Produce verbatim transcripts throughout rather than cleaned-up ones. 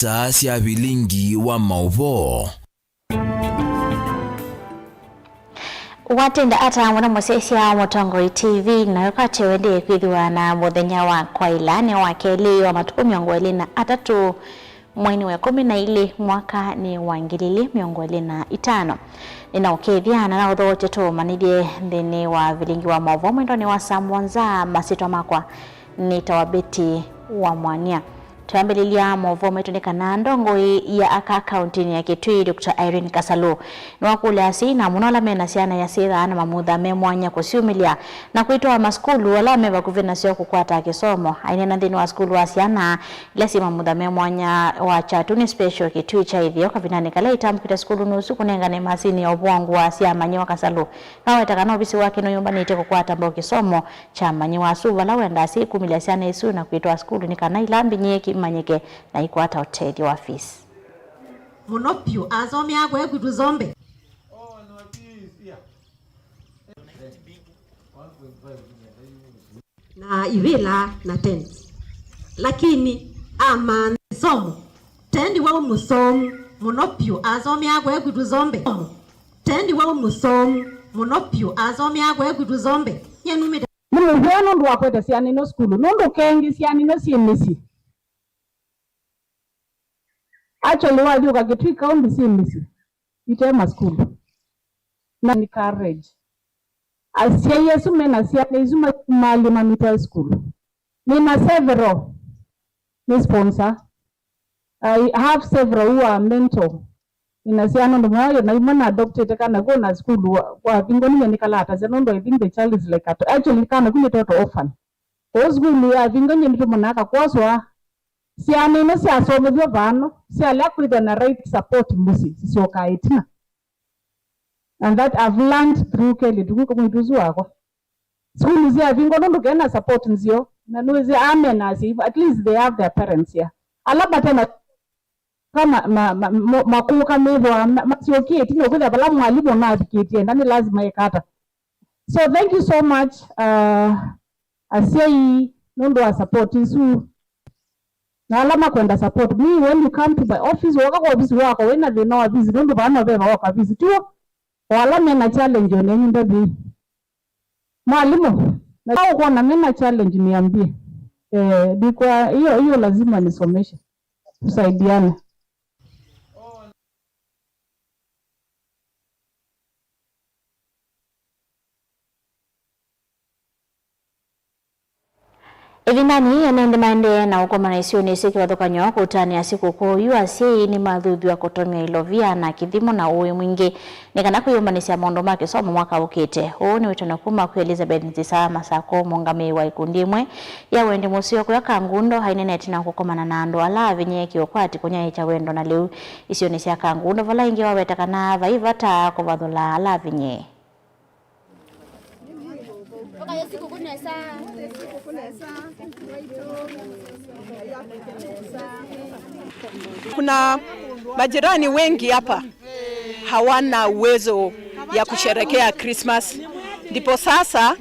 Taa sya vilingi wa maũvoo. Watenda ata mũno mũsyaĩĩsya wa Mũtongoi T V, na wĩkwatyo wendee kwĩthĩwa na mũthenya wa kwaĩla nĩ wa kelĩ wa matukũ mĩongo ĩlĩ na atatũ, mweinĩ wa ĩkũmi na ilĩ, mwaka nĩ wa ngili ilĩ mĩongo ĩlĩ na itano. Nĩnaũkethya na naũthokya tũũmanyĩthye nthĩnĩ wa vilingi wa maũvoo mwendonĩ wa saa mũonza. Masyĩtwa makwa nĩtawa Betty wa Mwania. Twambĩlĩlya maũvoo maitũ nĩ kana ndongoi ya aka kaũntĩnĩ ya Kitui, Doctor Irene Kasalu, nĩwakũlya asyai na mũno ala mena syana iasĩthaa na mamutha me mwanya kũsyumĩlya na kwĩtwaa masukulu ala me vakuvĩ nasyo kũkwata kĩsomo. Aineena nthĩnĩ wa sukulu wa syana ila syĩ mamutha me mwanya wa Kyatuni Special Kitui kya Ĩtheo kavindanĩ kala itambũkĩte sukulunĩ ũsu kũnengane masini ya ũvũngũ wa sya amanyĩwa, Kasalu naweta kana ovisi wake nũyũmbanĩtye kũkwata mbau kĩsomo kya amanyĩwa asu vala wendaa asyai kumĩlya syana isu na kwĩtwaa sukulu nĩ kana ila mbinyĩĩki imanyĩke na ikwata ũtethyo wa fees. Mũno vyũ asomea kwekwitũ Zombe. Na ivĩla na tents. Lakini amantha ĩsomo. Tendi wau mũsomu mũno vyũ asomea kwekwitũ Zombe. Tendi wau mũsomu mũno vyũ asomea kwekwitũ Zombe. Nyie numĩte. Nĩ mũvea nũndũ wa kwete syana ino sukulu, nũndũ kaingĩ syana ino syĩ mĩsyĩ. Actually, wathi ũka Kitui County syĩ mĩsyĩ ite masukulu. Na encourage asyai asu mena syana isu makumalie mamitwae sukulu. Nĩna several nĩ sponsor. I have several who are mentor. Nĩna syana ũndũ mwayo na imwe na adoptĩte kana kw'o na sukulu wa, wa vingwa nĩnya nĩkalatasya nũndũ I think the child is like a, actually kana ku nĩ total orphan. Kwoou sukulu ya vingwa nyie nĩtũmona kakwoswa. Syana ino syasomethw'a vano syalea kwĩthwa na right support mũsyĩ sisyokaa ĩtina. And that I've learned through Kelly Tuku, mwĩĩtu ũsu wakwa. Sukulu syavingwa nũndũ kena support nzeo, na nũĩsĩ amena asyai, at least they have their parents here. Ala matena ka ma, ma, ma, mo- makũka methĩwa ma- masyokie ĩtina ũkwĩthĩa vala mwalimũ ũnavikĩtye enda nĩ lazima ĩkata. So thank you so much, uh, asyai nũndũ wa support isu. Na ala makwenda support me, when you come to my office, woka kwa ofisi wakwa wĩna thĩna wa fees, nũndũ vaa no veva woka fees tiwo. O ala mena challenge onenyu ndathi. Mwalimũ, na ũkwona mena challenge niambie. Eh, ndikwa hiyo hiyo lazima nisomeshe. Tusaidiane. Ĩvindanĩ yĩĩ, ene nthĩ maendee na ũkomana isionĩ syĩ kĩvathũkany'o kũtanĩa sikũkũ yu. Asyai nĩmathuthw'a kũtũmĩa ilovia na kĩthimo na ũĩ mwingĩ nĩ kana kwĩyũmbanĩsya maũndũ ma kĩsomo mwaka ũkĩte. Ũũ nĩ wĩtano kuma kwĩ Elizabeth Nzisa Masako, mũũngamĩi wa ikundi ĩmwe ya wendi mũseo kũya Kangundo, aineena ĩtina wa kũkomana na andũ ala avinyĩe kĩũkwati kũnyaĩĩkya wendo na lĩu isionĩ sya Kangundo, vala ĩngĩ waweta kana vai vata kũvathũla ala avinyĩe. Kuna majirani wengi hapa hawana uwezo ya kusherekea Christmas. Ndipo sasa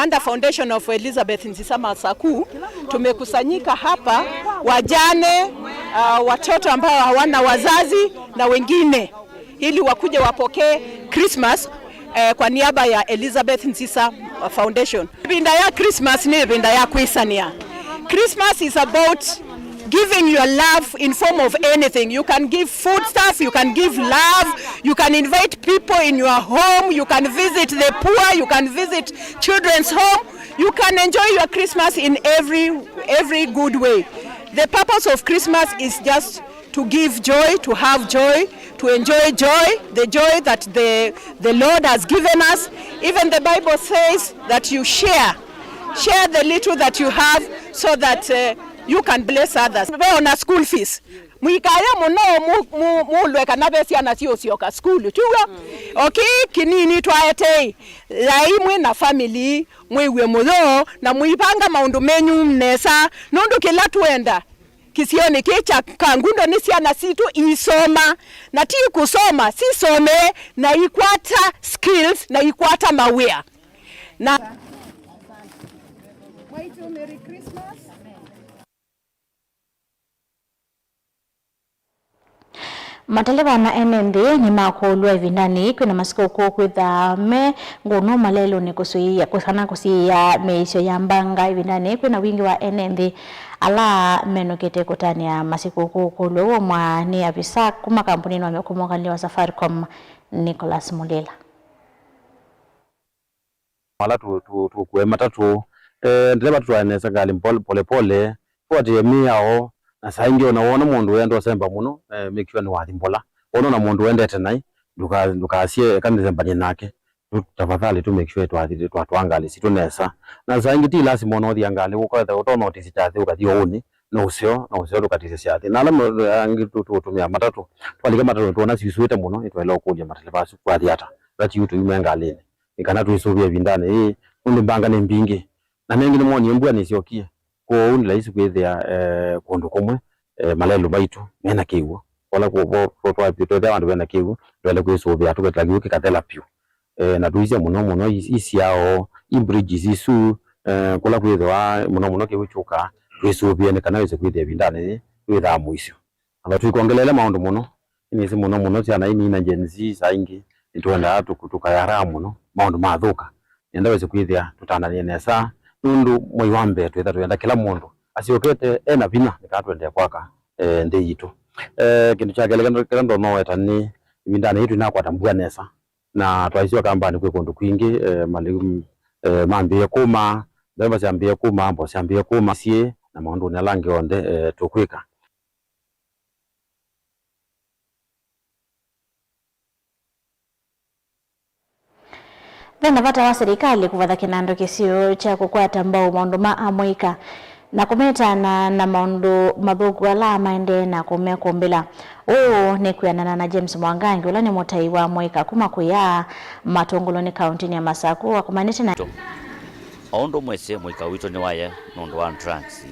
under foundation of Elizabeth Nzisa Masaku tumekusanyika hapa, wajane, uh, watoto ambao hawana wazazi na wengine ili wakuje wapokee Christmas eh, kwa niaba ya Elizabeth Nzisa Foundation. Ĩvinda ya Christmas nĩ ĩvinda ya kwĩsanĩa. Christmas is about giving your love in form of anything. You can give food stuff, you can give love, you can invite people in your home, you can visit the poor, you can visit children's home. You can enjoy your Christmas in every, every good way. The purpose of Christmas is just to give joy, to have joy, to enjoy joy, the joy that the, the Lord has given us. Even the Bible says that you share, share the little that you have so that uh, you can bless others. Ve ona school fees. Mũikaye mũno mu- mu- mũlwe kana ve syana siũsyoka sukulu. Tiw'o? Okay, kĩnini twaetei. Yai mwĩ na family, mwĩw'e mũyo, na mũivanga maũndũ menyu nesa. Nũndũ kĩla twenda kĩsionĩ kĩĩ kya Kangundo nĩ syana sitũ iisoma, na ti kũsoma, sisomee na ikwata skills na ikwata mawĩa. Na. Mwaitũ, Merry Christmas. Mateleva na ene nthĩ nĩmakũlw'a ĩvindanĩ yĩĩ kwĩna masikũkũ kwĩtha me ngũnũ malelũnĩ kũsũĩĩa, kana kũsiĩĩa mĩisyo ya mbanga. Ĩvindanĩ yĩĩ kwĩna wingĩ wa ene nthĩ ala menũkĩte kũtanĩa masikũkũ. Ũkũlyo ũũ mwa nĩ avisa kuma kampunĩnĩ wa mĩkũmo kalĩle wa Safaricom, Nicholas Mulila. Ala tũ- tũ- tũkue matatũ, eh, ndereva tũtwae nesa ngalĩ mpole- polepole, tũatĩĩe mĩao, na saa ingĩ ona woona mũndũ ũenda ũsemba mũno, eh, make sure nĩwathi mbola. Woona ona mũndũ wendete naĩ, ndũka- ndũkasye eka nĩsembanie nake. Tũ- tafadhali tũ make sure twathi- twatwaa ngalĩ sitũ nesa. Na saa ingĩ ti lasima ona ũthia ngalĩ ũkawetha ũtonotisye kyathĩ ũkathi ũũnĩ, no ũseo, no ũseo ndũkatisye kyathĩ. Na ala ma- angĩ tũ- tũtũmĩa matatũ, twalika matatũ nĩtwona syusũĩte mũno, nĩtwaĩle ũkũlya mateleva asu kwathi ata, ĩla ti yu tũyume ngalĩnĩ. Nĩ kana twĩsũvĩe ĩvindanĩ yĩĩ, nũndũ mbanga nĩ mbingĩ, na mengĩ nĩmonie mbua nĩsyokie. Kwoou nĩ laisi kwĩthĩa, eh, kũndũ kũmwe, eh, malelũ maitũ mena kĩw'ũ. Kũla kũ- vo- vo- twa- twethĩa vandũ vena kĩw'ũ, twaĩle kwĩsũvĩa tũketĩla kĩw'ũ kĩkathela vyũ. Eh, na tũisye mũno mũno i- isiao, i bridges isu, eh, kũla kwĩthĩwa mũno mũno kĩw'ũ kyũkaa, twĩsũvĩe nĩ kana wĩse kwĩthĩa ĩvindanĩ yĩĩ twĩthaa mũisyo. Ava tũikongelele maũndũ mũno, nĩnĩsĩ mũno mũno syana inini na Gen Z saa ingĩ, nĩtwendaa tũk- tũkayaraga mũno maũndũ mathũka. Nĩenda wĩse kwĩthĩa tũtananie nesa, nũndũ mwei wa mbee twĩtha twĩenda kĩla mũndũ asyokete e na vinya, nĩ kana tũendee kwaka, eh, nthĩ yitũ. Eh, kĩndũ kya kelĩ kĩla ndonya ũweta nĩ ĩvindanĩ yĩĩ tũinakwata mbua nesa, na twaisyoka mbaanĩ kwĩ kũndũ kwingĩ, eh, malĩu, eh, mambĩĩe kũma, mbemba syambĩĩe kũma, mboa syambĩĩe kũma syĩ, na maũndũnĩ ala angĩ onthe, eh, tũkwĩka. Ve na vata wa silikalĩ kũvatha kĩnandũ kĩseo kya kũkwata mbau maũndũ ma amũika na kũmetana na maũndũ mathũku ala maendee na kũmekũmbĩla. Ũũ nĩ kwĩanana na James Mwangangi, ũla nĩ mũtai wa amũika kuma Kũya, Matũngũlũnĩ, kaũntĩnĩ ya Masaku, akomanĩte na O ũndũ mwĩsĩ, mũika witũ nĩwaye nũndũ wa drugs,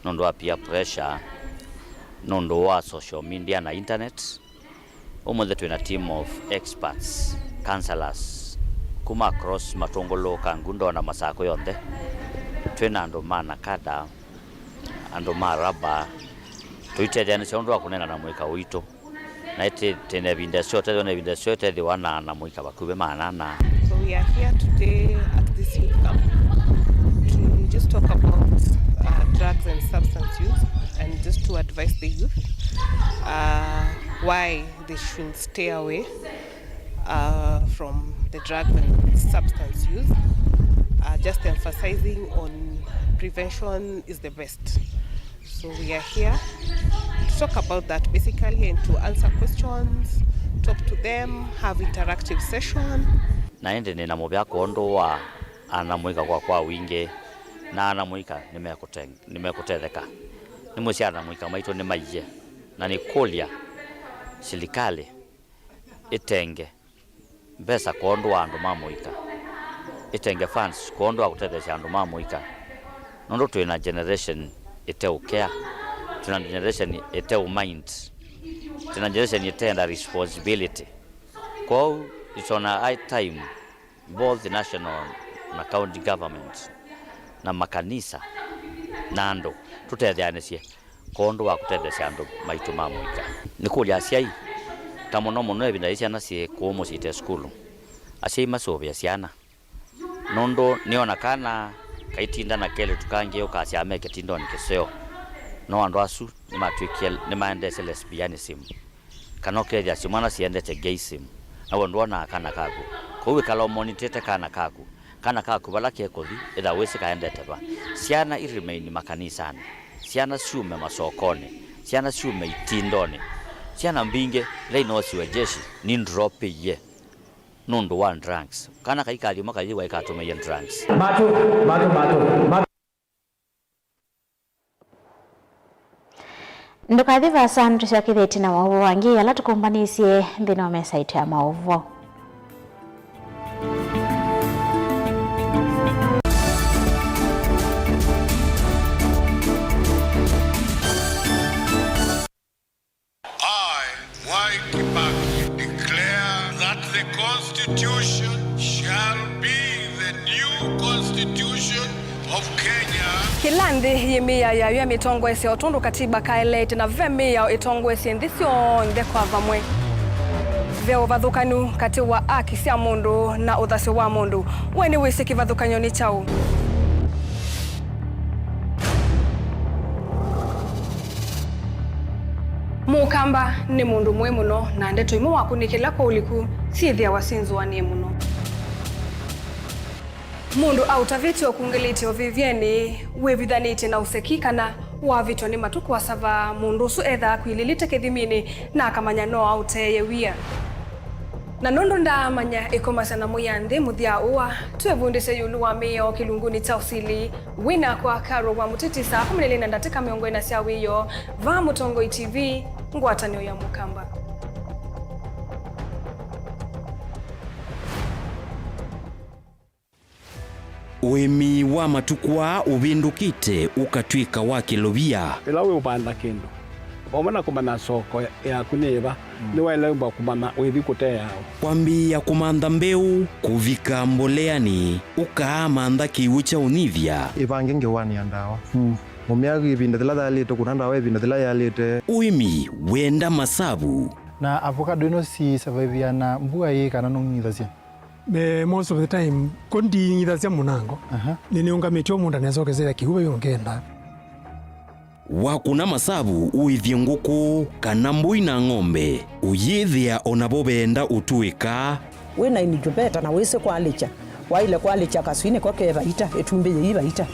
nũndũ wa peer pressure, nũndũ wa social media na internet. Ũmũnthĩ twĩ na team of experts, counselors, kuma across Matũngũlũ, Kangundo na Masakũ yonthe. Twĩ na andũ ma NACADA, andũ ma raba. Tũitetheanĩsya ũndũ wa kũneena na mũika witũ. Na ĩtĩ, tĩ na ĩvinda ĩseo, tethĩwa na ĩvinda ĩseo, tethĩwa na, na mũika vakuvĩ maana ana. So we are here today at this youth camp to just talk about, uh, drugs and substance use and just to advise the youth, uh, why they should stay away, uh, from the drugs and substance use, uh, just emphasizing on prevention is the best. So we are here to talk about that basically and to answer questions, talk to them, have interactive session. Na ĩndĩ nĩ na mũvea kwondũ wa ana mũika kwa, kwa wingĩ, na ana mũika nĩmekũte-, nĩmekũtetheka. Nĩmwĩsĩ ana mũika maitũ nĩmaiye, na nĩkũlya silikalĩ ĩtenge mbesa kwondũ wa andũ ma mũika, ĩtenge funds kwondũ wa kũtetheesya andũ ma mũika, nũndũ twĩ na generation ĩteũkea, twĩ na generation ĩteũmind, twĩ na generation ĩteenda responsibility. Kwoou it's on a high time both national na county government na makanisa na andũ tũtetheanĩsye kwondũ wa kũtetheesya andũ maitũ ma mũika. Nĩkũlya asyai, ta mũno mũno ĩvinda yĩĩ syana syĩ kũũ mũsyĩ ite sukulu, asyai masũvĩe syana, nũndũ nĩona kana kaitinda na kelĩtu kangĩ ũkasya me kĩtindonĩ kĩseo. No andũ asu nĩmatw'ĩkie, nĩmaendeesye lesbianism. Kana ũkethĩa simwana siendete gayism, naw'o ndwonaa kana kaku. Kwoou ĩkala ũmonitĩte kana kaku. Kana kaku vala kekũthi, ĩtha wĩsĩ kaendete va. Syana i remain makanisanĩ. Syana syume masokonĩ. Syana syume itindonĩ. Syana mbingĩ ila inoosiwe jeshi nindropĩie nũndũ wa drugs. Kana kaikathi ũmwe kayĩw'a ikatũmĩie drugs. Matũ, matũ, matũ, matũ. Ndũkathi vaasa, nĩtũsyokethya ĩtina wa maũvoo angĩ ala tũkũmbanĩsye nthĩnĩ wa mesa itũ ya maũvoo. I, Mwai Kibaki, declare that the Constitution shall be the new Constitution of Kenya. Kĩla nthĩ yĩ mĩao yayo ya mĩtongoesye o tondũ katiba kaeleete, na ve mĩao ĩtongoesye nthĩ syonthe kwa vamwe. Ve ũvathũkanu katĩ wa aki sya mũndũ na ũthasyo wa mũndũ. We nĩwĩsĩ kĩvathũkany'o nĩ kyaũ? Mũkamba nĩ mũndũ mũĩ mũno, na ndeto imwe wakũnĩkĩla kwa ũliku syĩthĩawa syĩ nzũanĩe mũno. Mũndũ aũtavĩtye ũkungĩlĩtye ũvĩvyenĩ, wĩvithanĩtye na ũseki, kana wavĩtwa nĩ matukũ asava, mũndũ ũsu ethaa akwilĩlĩte kĩthiminĩ na akamanya no aũteeye wia. Na nũndũ ndaamanya ĩkomasya na mũya nthĩ mũthya ũa, twĩvundĩsye ĩũlũ wa mĩao kĩlungunĩ kya ũsili. Wĩ nakwa Carol wa Mũtiti saa kũmi na ilĩ na ndatĩka mĩongo ĩna sya wĩoo, vaa Mũtongoi T V, ngwatanĩo ya Mũkamba. Ũĩmi wa matukũ aa ũvĩndũkĩte ũkatw'ĩka wa kĩlovia. Ĩla wĩũvanda kĩndũ, vamwe na kũmanya soko yaku nĩ ĩva, nĩwaĩlĩmbwa kũmanya wĩthi kũteawa. Kwambĩĩa kũmantha mbeũ, kũvika mboleanĩ, ũkaamantha kĩw'ũ kya ũnyivya. Ĩvange ngewanĩa ndawa. Mũmĩa ĩvinda yĩla yaĩlĩte, kũna ndawa ĩvinda yĩla yaĩlĩte. Ũĩmi wenda masavu. Na avocado ĩno si survive na mbua ĩĩ kana nũng'ithasya? Me, most of the time, ko nding'ithasya mũnango. Aha. Nĩnĩũngamĩtye o mũndũ anasokesya kĩw'ũ vau ngenda. Wakũna masavu ũĩthye ngũkũ kana mbũi na ng'ombe, ũyĩthĩa o navo veenda ũtũĩka. Wĩ na incubator na wĩsĩ kwalĩkya, waĩle kwalĩkya kaswinĩ ko ke vaita, ĩtumbĩ yĩi vaita.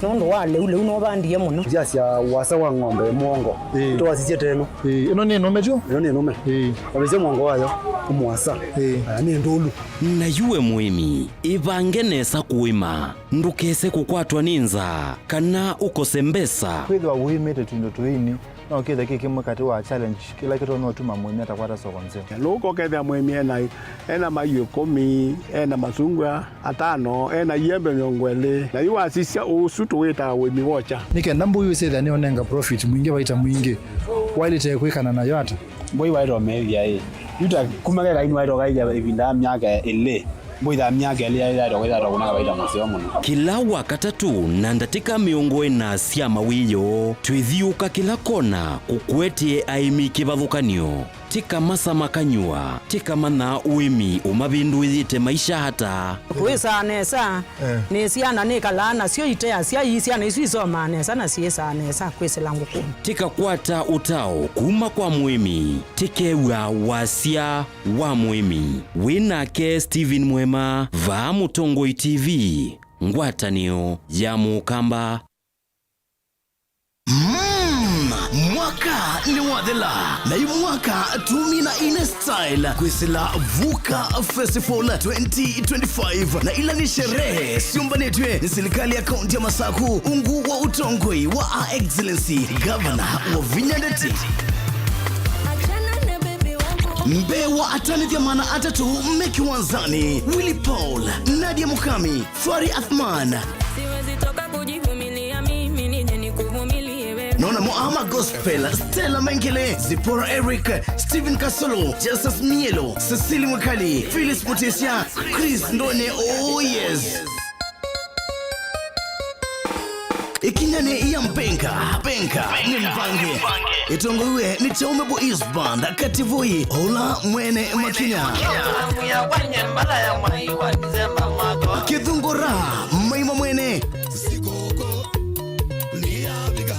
Nũndũ wa lĩu, lĩu nũvandie mũno. Nzĩa sya wasa wa ng'ombe mũongo. Ĩĩ. Tũwasisye teno. Ĩĩ, ĩno nĩ nũme tyo? Ĩno nĩ nũme. Ĩĩ. Wavĩsya mũongo wayo, ũmwasa. Ĩĩ. Aya nĩ ndũlu. Na yu we mũĩmi, ĩvange nesa kũĩma. Ndũkese kũkwatwa nĩ nzaa, kana ũkose mbesa. Kwĩthĩwa ũĩmĩte tũindo tũini, no kĩthe kĩ kĩmwe katĩ wa challenge kĩla kĩtonya ũtuma mũĩmi atakwata soko nzeo. Nũũka ũkethĩa mũĩmi ena, ena maiũ ĩkũmi, ena masungwa atano, ena iembe mĩongo ĩlĩ, na yu wasisya ũsu tũwĩtaa ũĩmi wa ũkya. Nĩ kenda mbũi ũsyĩthĩa nĩũnenga profit mwingĩ, vaita mwingĩ, waĩlĩte kwĩkana nayo ata? Mbũi waĩtwa meethya ĩ, yu ta kuma kekaini waĩtwa kaithya ĩvinda ya myaka ĩlĩ. Mbũi ya myaka ĩlĩ yaĩ yaĩtwa kwĩthĩwa kũnenga vaita mũseo mũno. Kĩla Wakatatũ na ndatĩka mĩongo ĩna sya mawĩoo, twĩthiũũka kĩla kona kũkũetee aĩmi kĩvathũkany'o. Tĩka masama kanyũa, tĩka manyaa ũĩmi ũmavĩndũĩthĩte maisha ata. Kwĩsaa nesa, eh, nĩ syana nĩkalaa nasyo iteasya, ii syana isu isomaa nesa na syĩsaa nesa kwĩsĩla ngũkũnĩ. Tĩka kwata ũtao kuma kwa mũĩmi, tĩkew'a wasya wa mũĩmi. Wĩ nake Stephen Mwema, vaa Mũtongoi T V, ngwatanĩo ya Mũkamba. Mm, mwaka nĩwathela, na yu mwaka tumi na ine style kwĩsĩla Vuka Festival twenty twenty-five, na ila nĩ sherehe syũmbanĩtw'e nĩ silikali ya kaunti ya Masaku, ungu wa ũtongoi wa Her Excellency Governor Wavinya Ndeti. Mbee wa atanĩthya maana atatũ me kĩwanzanĩ, Willy Paul, Nadia Mukami, Fari Athman. Siwezi toka kujivumilia mimi, nije nikuvumilie wewe. Nona mo ama gospel, Stella Mengele, Zipporah Eric, Stephen Kasolo, Justus Mielo, Cecily Mwakali, Phyllis Mutisya, Chris Ndone, oh yes. Ĩkinyani ya Mbenga, Mbenga nĩ mbange. Ĩtongoiwe nĩ Chaume Boys Band, Kativoi, Ola Mwene Makinya. Kĩthungũra, Maima Mwene.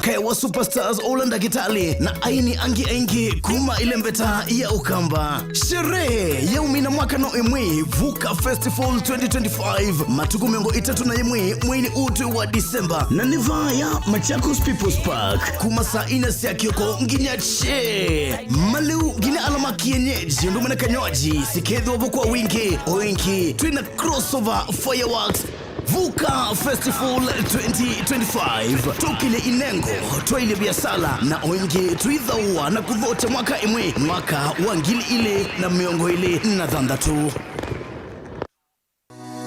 Kaewa Superstars, Ola Ndakitali, na aini angĩ aingĩ kuma ĩlembeta ya Ũkamba. Sherehe ya ũmina mwaka no ĩmwe, Vuka Festival twenty twenty-five, matukũ mĩongo ĩtatũ na ĩmwe mweinĩ ũtũ wa December, na nĩ vaya Machakos People's Park kuma saa inya sya kĩoko nginya che. Maliu nginya ala ma kienyeji ũndũ ũmwe na kanywaji sikethĩwa vo kwa wingĩ. O ĩngĩ twĩ na crossover fireworks. Vuka Festival twenty twenty-five, tũkĩlye inengo, twailye viasala, na o ĩngĩ tũithaũa na kũthokya mwaka ĩmwe, mwaka wa ngili ilĩ na mĩongo ĩlĩ na thanthatũ.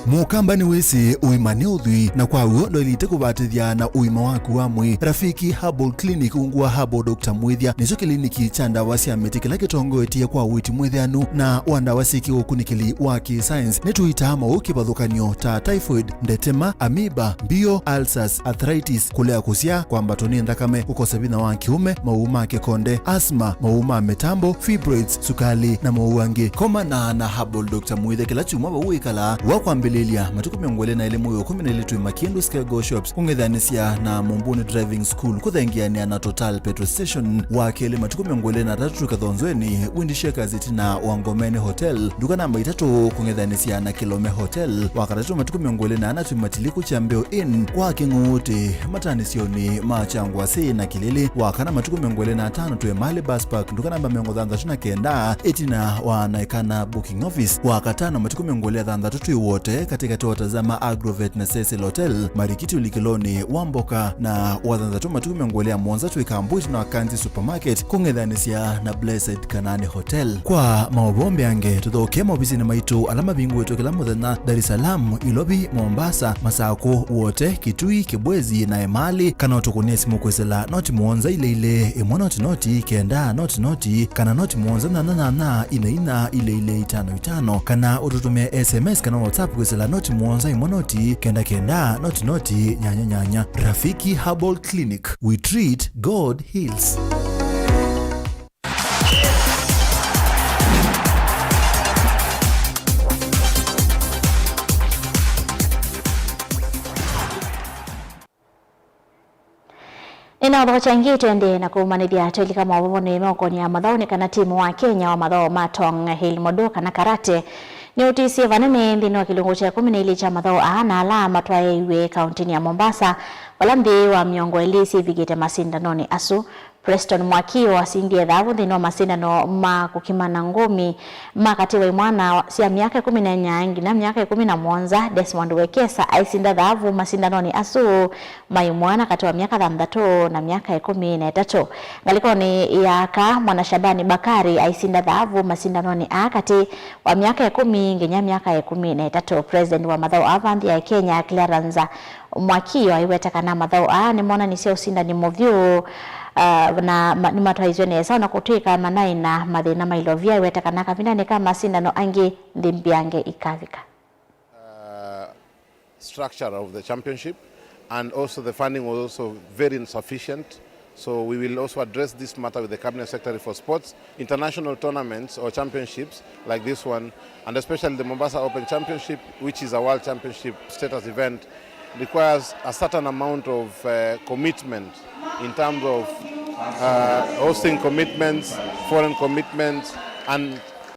Mũkamba nĩwĩsĩ ũima nĩ ũthwii, na kwa w'o ndwaĩlĩte kũvatĩthya na ũima waku wa mwĩĩ. Rafiki Herbal Clinic, ungu wa Herbal Doctor Mwĩthya, nĩkyo kĩliniki kya ndawa sya mĩtĩ kĩla kĩtongoetye kwa ũiiti mwĩtheanu na wa ndawa syĩ kĩũkunĩkĩli wa kĩ-science. Nĩtũitaa maũũ kĩvathũkany'o ta typhoid, ndetema, amoeba, mbio, ulcers, arthritis, kũlea kũsyaa, kwambatwa nĩ nthakame, kũkosa vinya wa kĩũme, maũũ ma kĩkonde, asthma, maũũ ma mĩtambo, fibroids, sukali, na maũũ angĩ. Komana na Herbal Doctor Mwĩthya kĩla kyumwa vau wĩkalaa. Wa kwambĩlĩlya, matukũ mĩongo ĩlĩ na ĩlĩ mwei wa ĩkũmi na ĩlĩ twĩ Makiendu Skego Shops, kũng'ethanĩsya na Mumbuni Driving School, kũthengeanĩa na Total Petrol Station. Wa kelĩ, matukũ mĩongo ĩlĩ na atatũ twĩ Kathonzweni, Windshakers ĩtina wa Ngomeni Hotel, nduka namba itatũ, kũng'ethanĩsya na Kilome Hotel. Wa katatũ, matukũ mĩongo ĩlĩ na ana twĩ Matiliku Kyambeo Inn kwa Kĩng'ũũtĩ, matanĩsyonĩ ma Kyangwasĩ na Kĩlĩlĩ. Wa kana, matukũ mĩongo ĩlĩ na atano twĩ Mali Bus Park, nduka namba mĩongo thanthatũ na kenda, ĩtina wa Naikana Booking Office. Wa katano, matukũ mĩongo ĩlĩ na thanthatũ twĩ Wote, katĩkatĩ wa Tazama Agrovet na Cecil Hotel, Marikiti ũlikĩlonĩ wa Mboka, na wa thanthatũ, matukũ mĩongo ĩlĩ na mũonza twĩ Kambu ĩtina wa Kanzi Supermarket, kũng'ethanĩsya na Blessed Kanani Hotel. Kwa maũvoo mbeange, tũthokee maovisinĩ maitũ ala mavingũĩtwe kĩla mũthenya, Dar es Salaam, Ilovi, Mombasa, Masakũ, Wote, Kitui, Kibwezi, na Emali, kana ũtũkũnĩe simũ kwĩsĩla noti mũonza ilĩ ilĩ, ĩmwe noti noti, kenda noti noti, kana noti mũonza nyanya nyanya, ina ina, ilĩ ilĩ, itano itano, kana ũtũtũmĩe S M S kana WhatsApp kwĩsĩla noti mũonza ĩmwe noti, kenda kenda, noti noti, nyanya nyanya. Rafiki Herbal Clinic, we treat, God heals. Nĩnaũthokya ĩngĩ, twendee na kũmanĩthya twĩlika maũvonĩ meũkonia mathaũ nĩ kana timu wa Kenya wa mathaũ ma Tong Hili Modo kana karate nĩũtisye vanene nthĩnĩ wa kĩlungu kya ĩkũmi na ilĩ kya mathaũ aa na ala matwaĩiw'e kaũntĩnĩ ya Mombasa, vala nthĩ wa mĩongo ĩlĩ syĩvikĩte masindanonĩ asu. Preston Mwakio asindie thavu nthĩnĩ wa masindano ma kũkimana ngũmi ma katĩ wa imwana sya myaka ĩkũmi na inya nginya myaka ĩkũmi na mũonza. Desmond Wekesa aisinda thavu masindanonĩ asu ma imwana katĩ wa myaka thanthatũ na myaka ĩkũmi na ĩtatũ. Ngalĩkonĩ ya aka, mwana Shabani Bakari aisinda thavu masindanonĩ aa katĩ wa myaka ĩkũmi nginya myaka ĩkũmi na ĩtatũ. President wa mathaũ aa va nthĩ ya Kenya, Clarence Mwakio aiweta kana mathaũ aa nĩmonanisye ũsindani mũvyũ, ah, na ma-, nĩmatwaisye nesa, ona kũtw'ĩka manaĩ na mathĩna ma ilovia. Aiweta kana kavindanĩ ka masindano angĩ, nthĩ mbeange ikavika. Uh, structure of the championship, and also the funding was also very insufficient. So we will also address this matter with the Cabinet Secretary for Sports. International tournaments or championships like this one, and especially the Mombasa Open Championship, which is a world championship status event, requires a certain amount of, uh, commitment in terms of, uh, hosting commitments, foreign commitments, and